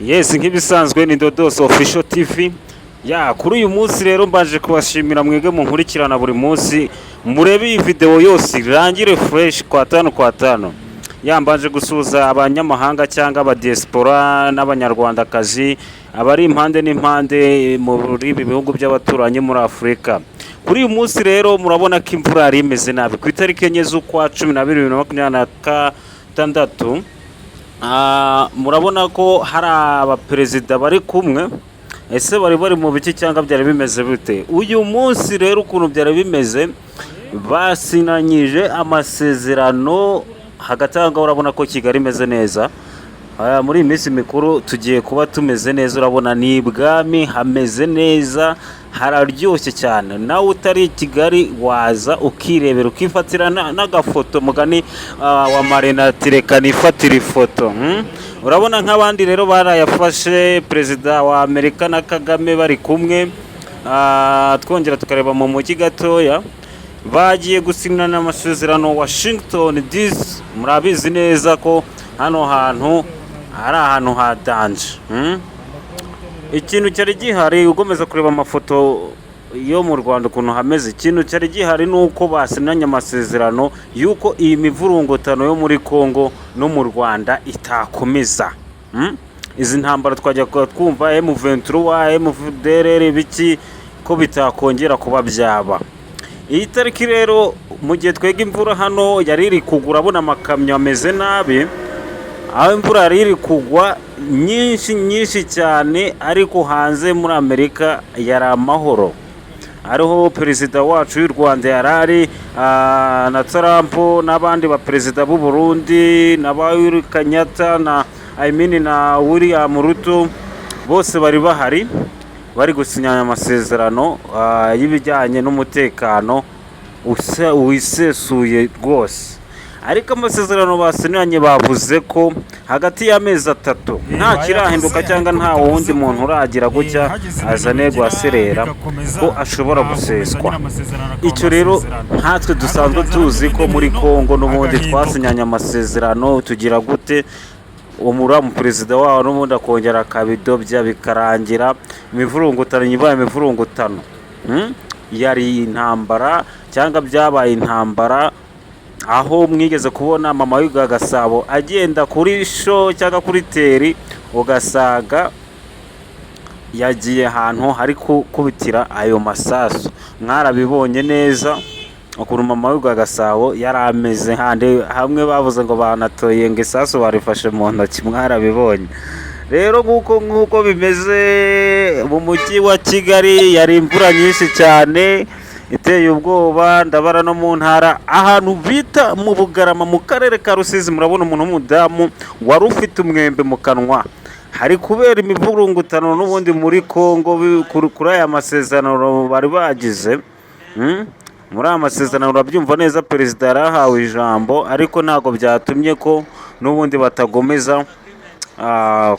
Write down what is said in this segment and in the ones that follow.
Yes, nk'ibisanzwe ni Dodos Official TV. Ya, kuri uyu munsi rero mbaje kubashimira mwebwe munkurikirana buri munsi, murebe iyi video yose irangire fresh kwa tanu kwa tanu. Ya, mbanje gusuhuza abanyamahanga cyangwa abadiaspora n'abanyarwandakazi abari impande n'impande muri ibi bihugu by'abaturanyi muri Afurika. Kuri uyu munsi rero murabona ko imvura yari imeze nabi ku itariki 4 z'ukwa 12 2026. Murabona ko hari abaperezida bari kumwe. Ese bari mu biki cyangwa byari bimeze bite uyu munsi? Rero ukuntu byari bimeze, basinanyije amasezerano. Hagati aho ngaho urabona ko Kigali imeze neza. Muri iyi minsi mikuru tugiye kuba tumeze neza. Urabona ni ibwami, hameze neza, hararyoshye cyane. Nawe utari i Kigali waza ukirebera, ukifatira n'agafoto. Mugani wa Marina ati: "Reka nifatire ifoto." Urabona nk'abandi rero barayafashe, perezida wa Amerika na Kagame bari kumwe. Twongera tukareba mu mujyi gatoya, bagiye gusinyana amasezerano Washington DC. Murabizi neza ko hano hantu ari ahantu ha danger. Ikintu cyari gihari, ugomeza kureba amafoto yo mu Rwanda ukuntu hameze, ikintu cyari gihari ni uko basinyanye amasezerano y'uko iyi mivurungutano yo muri Congo no mu Rwanda itakomeza. Izi ntambara twajya kuba twumva M23, MFDLR, biki, ko bitakongera kuba byaba. Iyi tariki rero, mu gihe twega imvura hano yari iri kugwa, urabona amakamyo ameze nabi, aho imvura yari iri kugwa nyinshi nyinshi cyane, ariko hanze muri Amerika yari amahoro. Ariho perezida wacu w'u Rwanda yari ari na Trump n'abandi baperezida b'u Burundi na ba Uhuru Kenyatta na, I mean, na William Ruto, bose bari bahari, bari gusinyana amasezerano y'ibijyanye n'umutekano wisesuye rwose. Ariko amasezerano basinyanye, bavuze ko hagati y'amezi 3 nta kirahinduka cyangwa nta wundi muntu uragira gutya azane rwaserera, ko ashobora guseswa. Icyo rero nkatwe dusanzwe tuzi ko muri Congo n'ubundi twasinyanye amasezerano, tugira gute, umura perezida wawo n'ubundi akongera akabidobya, bikarangira imivurungutano ibaye imivurungutano. Yari intambara cyangwa byabaye intambara, aho mwigeze kubona mama w'iga Gasabo agenda kuri show cyangwa kuri terrain, ugasanga yagiye ahantu hari gukubitira ayo masasu. Mwarabibonye neza ukuntu mama w'iga Gasabo yari ameze handi hamwe bavuze ngo banatoye, ngo isasu barifashe mu ntoki. Mwarabibonye rero nk'uko bimeze mu mujyi wa Kigali, yari imvura nyinshi cyane iteye ubwoba. Ndabara no mu ntara, ahantu bita mu Bugarama mu karere ka Rusizi, murabona umuntu w'umudamu wari ufite umwembe mu kanwa. Hari kubera imivurungutano n'ubundi muri Congo kuri aya masezerano bari bagize. Muri aya masezerano, urabyumva neza, perezida yarahawe ijambo, ariko ntabwo byatumye ko n'ubundi batagomeza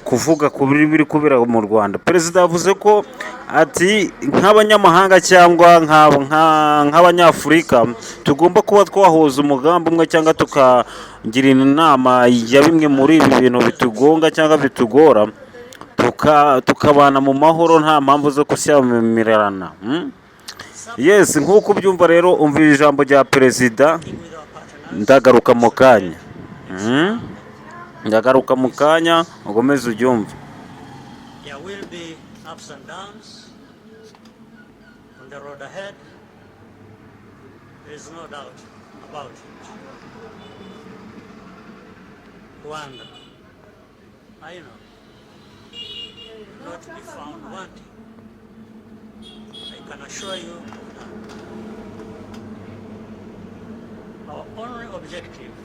kuvuga ku biri kubera mu Rwanda. Perezida yavuze ko ati: "Nk'abanyamahanga cyangwa nk'abanyafurika tugomba kuba twahuza umugambi umwe cyangwa tukagira inama ya bimwe muri ibi bintu bitugonga cyangwa bitugora, tukabana mu mahoro, nta mpamvu zo gushyamirana." Yes, nk'uko ubyumva rero, umva ijambo rya perezida. Ndagaruka mu kanya. Ndagaruka mu kanya, ukomeze ubyumve. There will be ups and downs on the road ahead. There is no doubt about it. Rwanda, I know, will not be found wanting. I can assure you of that. Our only objective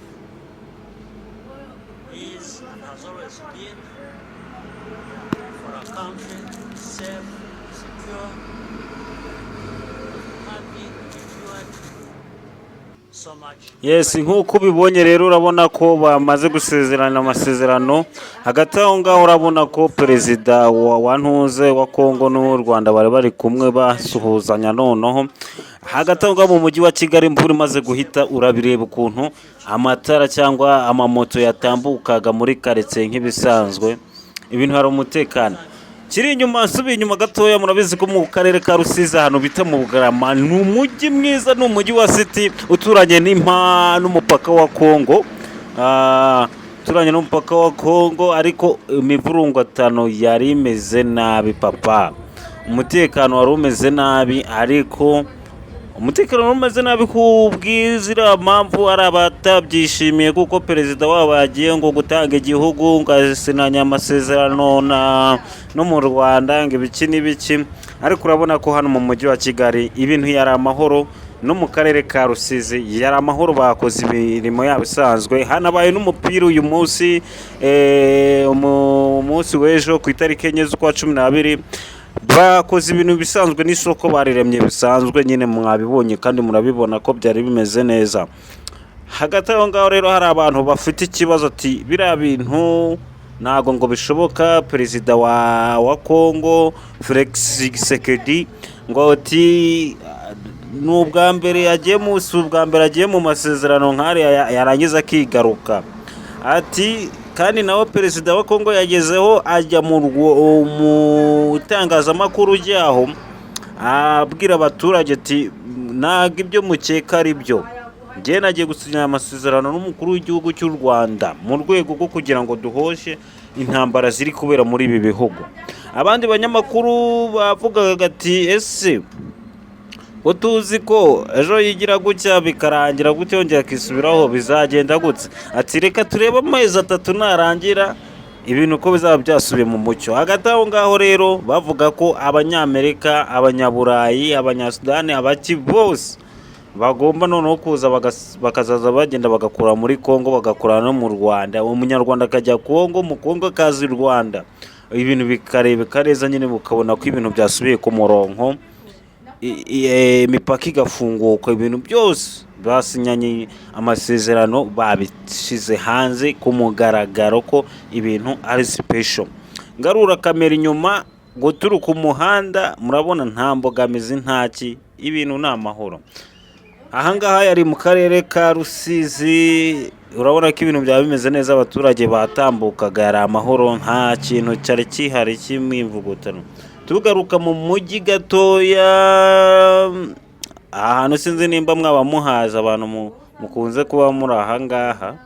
is and has always been for our country to be safe, secure, having endured so much. Yes, nk'uko ubibonye rero, urabona ko bamaze gusezerana amasezerano. Hagati aho ngaho urabona ko perezida wa Ntuze wa Kongo n'uw'u Rwanda bari kumwe basuhuzanya. Noneho hagati aho ngaho mu mujyi wa Kigali, imvura imaze guhita, urabireba ukuntu amatara cyangwa amamoto yatambukaga muri karitsiye nk'ibisanzwe. Ibintu hari umutekano. Kiri inyuma, nsubiye inyuma gatoya, murabizi ko mu karere ka Rusizi, ahantu bita mu Bugarama, ni umujyi mwiza, ni umujyi wa city uturanye n'umupaka wa Kongo. Uturanye n'umupaka wa Kongo, ariko imivurungano yari imeze nabi papa, umutekano wari umeze nabi. Ariko umutekano wari umeze nabi ku bw'iziriya mpamvu, hari abatabyishimiye kuko perezida wabo yagiye ngo gutanga igihugu, ngo asinanye amasezerano na no mu Rwanda, ngo ibiki n'ibiki. Ariko urabona ko hano mu mujyi wa Kigali ibintu yari amahoro, no mu karere ka Rusizi yari amahoro, bakoze imirimo yabo isanzwe. Hanabaye n'umupira uyu munsi, mu munsi w'ejo ku itariki 4 z'ukwa 12, bakoze ibintu bisanzwe n'isoko bariremye bisanzwe nyine, mwabibonye kandi murabibona ko byari bimeze neza. Hagati aho ngaho rero hari abantu bafite ikibazo, ati biriya bintu ntabwo ngo bishoboka. Perezida wa Congo Felix Tshisekedi ngo ati ni ubwa mbere yagiye mu, si ubwa mbere agiye mu masezerano nk'ariya yarangiza akigaruka. Ati kandi nawe perezida wa Congo yagezeho ajya mu itangazamakuru ryaho abwira abaturage ati ntabwo ibyo mukeka ari byo, njye nagiye gusinya amasezerano n'umukuru w'igihugu cy'u Rwanda mu rwego rwo kugira ngo duhoshe intambara ziri kubera muri ibi bihugu. Abandi banyamakuru bavugaga ati ese ko tuzi ko ejo yigira gutya bikarangira gutya, yongera akisubiraho, bizagenda gutya? Ati reka turebe amezi 3 narangira ibintu uko bizaba byasubiye mu mucyo. Hagati aho ngaho rero bavuga ko Abanyamerika, Abanyaburayi, Abanyasudani, abaki bose bagomba noneho kuza bakazaza bagenda bagakora muri Kongo, bagakora no mu Rwanda, Umunyarwanda akajya Kongo, mu Kongo akaza i Rwanda, ibintu bikarebeka neza nyine, ukabona ko ibintu byasubiye ku murongo, imipaka igafunguka, ibintu byose basinyanye amasezerano, babishyize hanze ku mugaragaro ko ibintu ari special. Ngarura kamera inyuma guturuka umuhanda, murabona nta mbogamizi, ntaki, ibintu ni amahoro. Ahangaha yari mu karere ka Rusizi, urabona ko ibintu byaba bimeze neza, abaturage batambukaga yari amahoro, nta kintu cyari gihari cy'imivugutano. Tugaruka mu mujyi gatoya, ahantu sinzi nimba mwaba muhazi, abantu mukunze kuba muri ahangaha.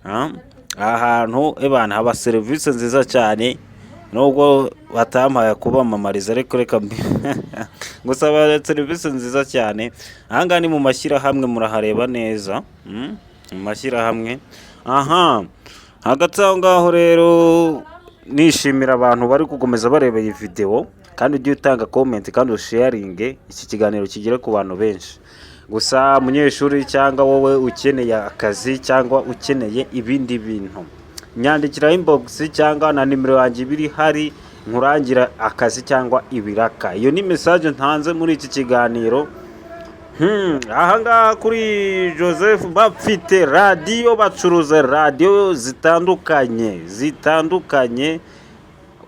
Aha hantu ebana haba serivisi nziza cyane, nubwo batampaye kubamamariza, ariko reka gusa haba serivisi nziza cyane. Ahangaha ni mu mashyirahamwe, murahareba neza, mu mashyirahamwe aha. Hagati aho ngaho rero nishimira abantu bari gukomeza bareba iyi videwo, kandi ujye utanga comment kandi usharinge iki kiganiro kigere ku bantu benshi. Gusa munyeshuri cyangwa wowe ukeneye akazi cyangwa ukeneye ibindi bintu, nyandikira inbox cyangwa na nimero yanjye iba iri hari, nkurangira akazi cyangwa ibiraka. Iyo ni message ntanze muri iki kiganiro. Ahangaha kuri Joseph bafite radiyo, bacuruza radiyo zitandukanye zitandukanye.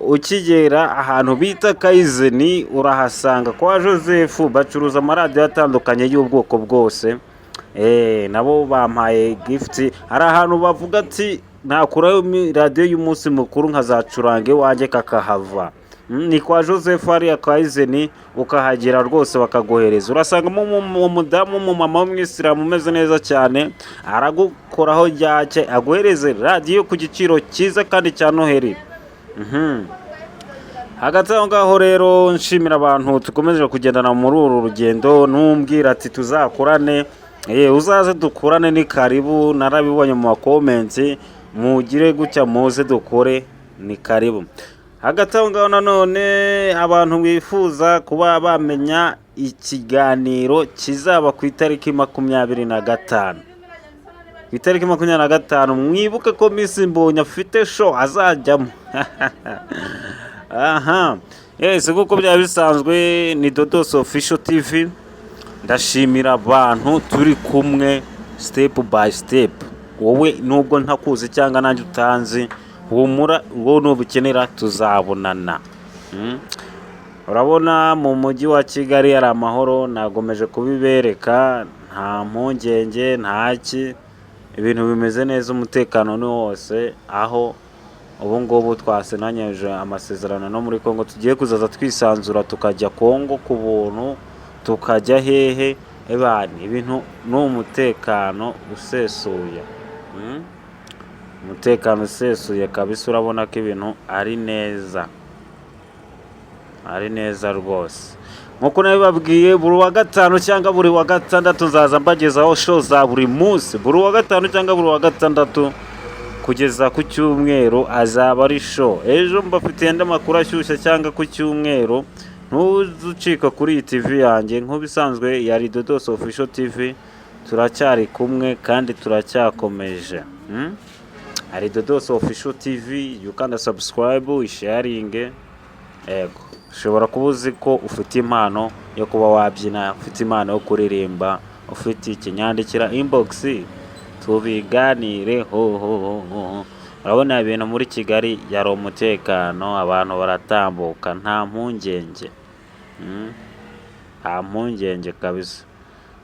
Ukigera ahantu bita Kayizeni urahasanga kwa Joseph, bacuruza amaradiyo atandukanye y'ubwoko bwose. Nabo bampaye gift. Hari ahantu bavuga ati nakurayo radiyo y'umunsi mukuru nkazacuranga iwanjye kakahava. Ni kwa Joseph hariya Kayizeni, ukahagera rwose bakaguhereza. Urasangamo umudamu w'umumama w'umwisilamu umeze neza cyane, aragukoraho ryake aguhereze radiyo ku giciro cyiza kandi cya Noheli. Hagati aho ngaho rero nshimira abantu dukomeje kugendana muri uru rugendo, numbwira ati tuzakorane, uzaze dukorane, ni karibu. Narabibonye mu ma comments, mugire gutya muze dukore, ni karibu. Hagati aho ngaho nanone abantu bifuza kuba bamenya ikiganiro kizaba ku itariki 25, ku itariki 25, mwibuke ko Miss Mbonyi afite show azajyamo. Aha yes, kuko byaba bisanzwe, ni Dodos Official TV. Ndashimira abantu turi kumwe step by step. Wowe nubwo ntakuzi cyangwa nanjye utanzi, humura, wowe nubukenera tuzabonana. Urabona mu mujyi wa Kigali hari amahoro, nagomeje kubibereka, nta mpungenge, ntaki, ibintu bimeze neza, umutekano ni wose aho. Ubu ngubu twasinanyije amasezerano no muri Kongo, tugiye kuzaza twisanzura, tukajya Kongo ku buntu, tukajya hehe ebani, ibintu ni umutekano usesuye. Umutekano usesuye kabisa. Urabona ko ibintu ari neza, ari neza rwose. Nk'uko nabibabwiye, buri wa gatanu cyangwa buri wa gatandatu nzaza mbagezaho show za buri munsi. Buri wa gatanu cyangwa buri wa gatandatu kugeza ku cyumweru azaba ari show. Ejo mbafitiye andi makuru ashyushye, cyangwa ku cyumweru. Ntuzucika kuri iyi TV yanjye nk'ubisanzwe ya Ridodos Official TV. Turacyari kumwe kandi turacyakomeje. Ridodos Official TV, ukanda subscribe, sharing. Ego, ushobora kuba uzi ko ufite impano yo kuba wabyina, ufite impano yo kuririmba, ufite iki, nyandikira inbox tubiganire. Ho ho ho ho. Urabona ibintu muri Kigali yari umutekano, abantu baratambuka nta mpungenge. Nta mpungenge kabisa.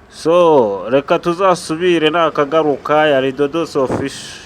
So reka tuzasubire nakagaruka. Ya Ridodos Official.